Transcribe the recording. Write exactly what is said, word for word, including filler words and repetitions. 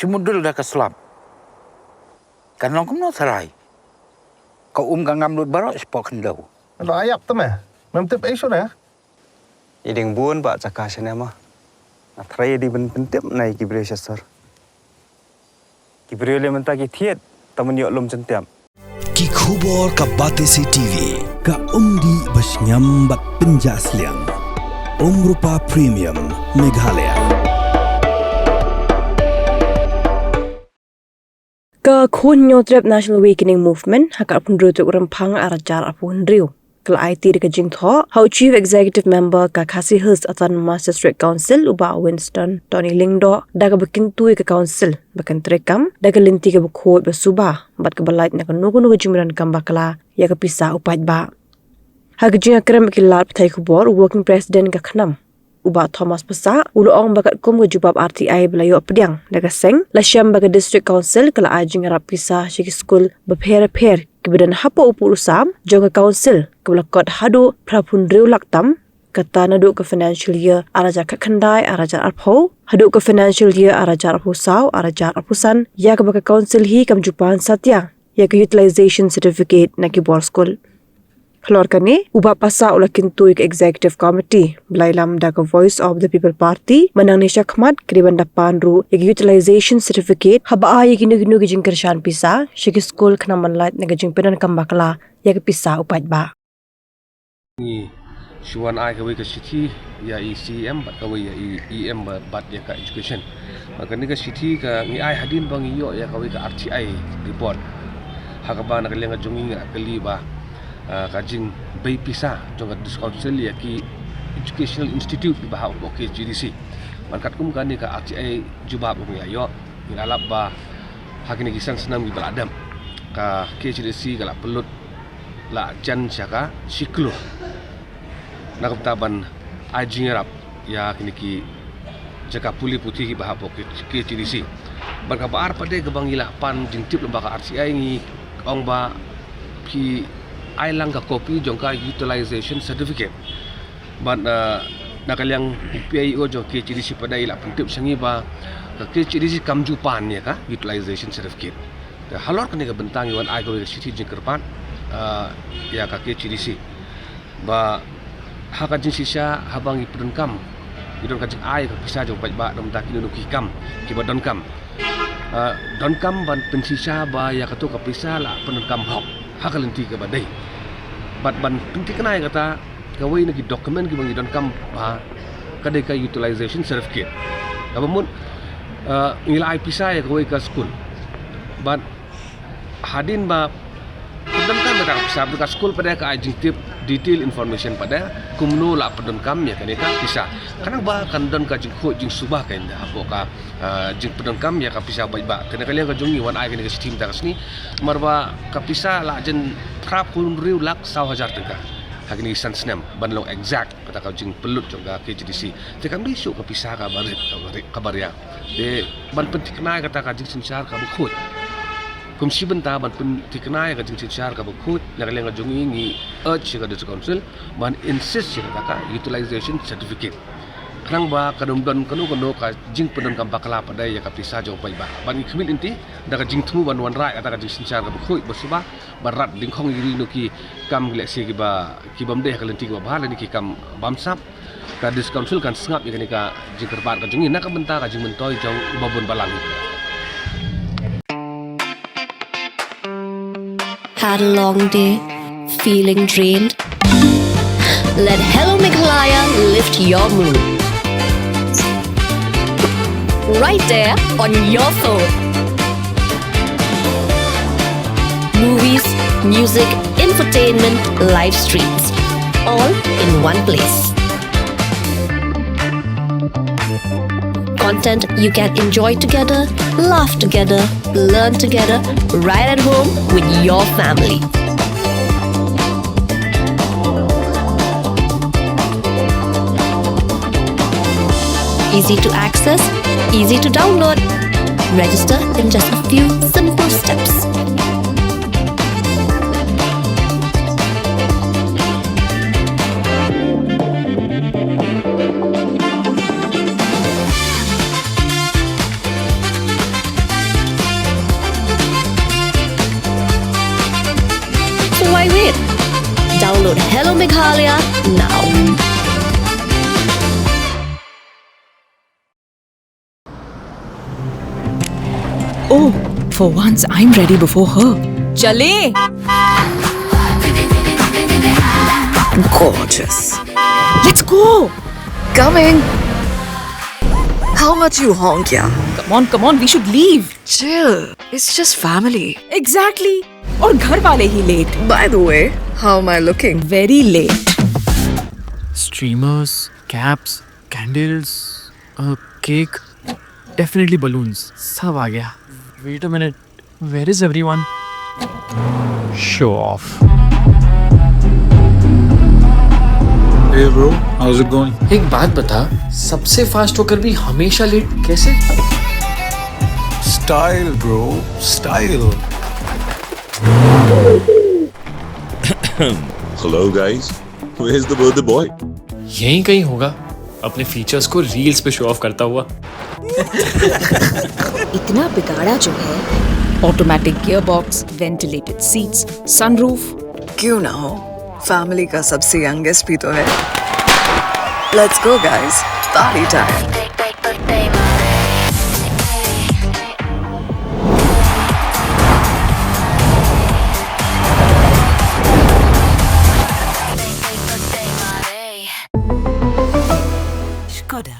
Te mudui da ka slap. Kan long kumno tharai. Ka um ka ngam lut baroh shapoh khyndew. Lo ayap te me. Mem tip ei shuh ne? I ding bun ba jaka shane ma. Nga tharai i ding ban pyntip na i ki briew sha sor. Ki briew leh mynta ki thied, ta man ïoh lum jyntiap. Ki khubor ka Batesi T V, ka umdih ba shngiam bad pynjah sliang. Umrupa Premium, Meghalaya. Ka Khun Hynñiewtrep National Awakening Movement, ha ka arphew hynriew tarik u Rymphang arhajar arphew hynriew, ka la aiti da ka jingthoh ha u Chief Executive Member ka Khasi Hills Autonomous District Council, u Bah Winston Tony Lyngdoh, da kaba kyntu ïa ka Council ba kan treikam da ka lynti kaba khuid ba suba bad kaba lait na kano kano ka jingpyndonkam bakla ïa ka pisa u paidbah. Ha ka jingïakren bad ki lad pathai khubor, u Working President ka KHNAM, u Bah Thomas Passah, u la ong ba katkum ka jubab R T I ba la ïoh pdiang da ka seng, la shem ba ka District Council ka la ai jingïarap pisa sha ki skul bapher bapher kiba don hapoh u pud u sam jong ka Council, kaba la kot haduh phra phew hynriew lak tam, kata naduh ka financial year arhajar khatkhyndai arhajar arphew haduh ka financial year arhajar arphew saw arhajar arphew san, ïa kaba ka Council hi kam ju pan satia ïa ka Utilization Certificate na ki bor skul. Halor kane, u Bah Passah u la kyntu ïa ka Executive Committee ba la ïalam da ka Voice of the People Party ba nangne shakhmat ki dei ban da pan ruh ïa ka Utilization Certificate haba ai ïa kino kino ki jingkyrshan pisa sha ki skul khnang ban lait na ka jingpyndonkam bakla ïa ka pisa u paidbah. Ngi shu wan ai kawei ka shithi ïa i C E M bad kawei ïa i E M ba-, bad ïa ka education. Bad kane ka shithi ka ngi ai hadien ba ngi ïoh ïa kawei ka R T I report. Ha kaba na ka liang ka jong ngi ngi la kylli ba, ah, ka jingbei pisa jong ka District Council ïa ki educational institute kiba hap hapoh K H A D C. Bad katkum kane ka R T I jubab ba ngi la ïoh, ngi la lap ba ha kine ki san snem kiba la dep, ka K H A D C ka la pynlut la jan sha ka shi klur. Na ka bynta ban ai jingïarap ïa kine ki jaka pule puthi kiba hapoh K-, K H A D C. Bad kaba ar pat de kaba ngi la pan jingtip lyngba ka R T I ngi ong ba phi ai lang ka copy jong ka utilization certificate. Bad, eh, na ka liang u P I O jong K H A D C pat de i la pyntip sha ngi ba ka K H A D C kam ju pan ïa ka utilization certificate. Te halor kane ka bynta ngi wan ai kawei ka shithi jingkyrpad, eh, ïa ka K H A D C. Ba ha ka jingshisha haba ngi pyndonkam, ngi don ka jingai ka pisa jong paidbah na ka bynta kino kino ki kam kiba donkam. Eh, donkam ban pynshisha ba ïa kato ka pisa la pyndonkam hok ha ka lynti kaba dei. Bad ban pynthikna ïa kata, kawei na ki document kiba ngi donkam ba ka dei ka utilization certificate. Kaba mut, eh, ngi la ai pisa ïa kawei ka skul. Bad hadien ba pyndonkam ïa kata ka pisa, ka skul pat de ka ai jingtip detail information pat de kumno la pyndonkam ïa kane ka pisa. Khnang ba kan don ka jingkhuid jingsuba kein hapoh ka, eh, jingpyndonkam ïa ka pisa paidbah. Te na ka liang ka jong ngi wan ai kane ka shithi mynta ka sngi. Namar ba ka pisa la jan phra phew hynriew lak saw hajar tyngka ha kine ki san snem ban long exact. Kata ka jingpynlut jong ka K H A D C. Te kam dei shuh ka pisa kaba rit, kaba rit, kaba ria. Te ban pynthikna ïa kata ka jingsynshar kaba khuid. Kum shi bynta ban pynthikna ïa ka jingsynshar kaba khuid, na ka liang ka jong ngi ngi urge ïa ka District Council ban insist ïa kata ka utilization certificate. Khnang ba kan ym don kano kano ka jingpyndonkam bakla pat de ïa ka pisa jong paidbah. Bad ngi khmih lynti da ka jingthmu ban wanrah ïa kata ka jingsynshar kaba khuid ba suba, ba rat dyngkhong ïa kino ki kam ki lehse kiba, ki bym dei ha ka lynti kaba bha lane ki kam bamsap. Ka District Council kan sngap ïa kane ka jingkyrpad ka jong ngi na ka bynta ka jingmyntoi jong uba bun balang. Had a long day? Feeling drained? Let Hello Meghalaya lift your mood. Right there on your phone. Movies, music, infotainment, live streams, all in one place. Content you can enjoy together, laugh together, learn together, right at home with your family. Easy to access, easy to download. Register in just a few simple steps. Hello Meghalaya now. Oh, for once I'm ready before her. चले। Gorgeous. Let's go. Coming. How much you honk, yeah? Come on, come on, we should leave. Chill. It's just family. Exactly. और घर वाले ही late. By the way, how am I looking? Very late. Streamers, caps, candles, a cake, definitely balloons. सब आ गया. Wait a minute. Where is everyone? Show off. Hey bro, how's it going? एक बात बता, सबसे फास्ट होकर भी हमेशा लेट कैसे? Style bro, style. Hello guys, where's the birthday boy? यहीं कहीं होगा, अपने फीचर्स को रील्स पे शो ऑफ करता हुआ. इतना बिगाड़ा जो है. Automatic gearbox, ventilated seats, sunroof. क्यों ना हो, फैमिली का सबसे यंगेस्ट भी तो है. Let's go guys, party time. Skoda.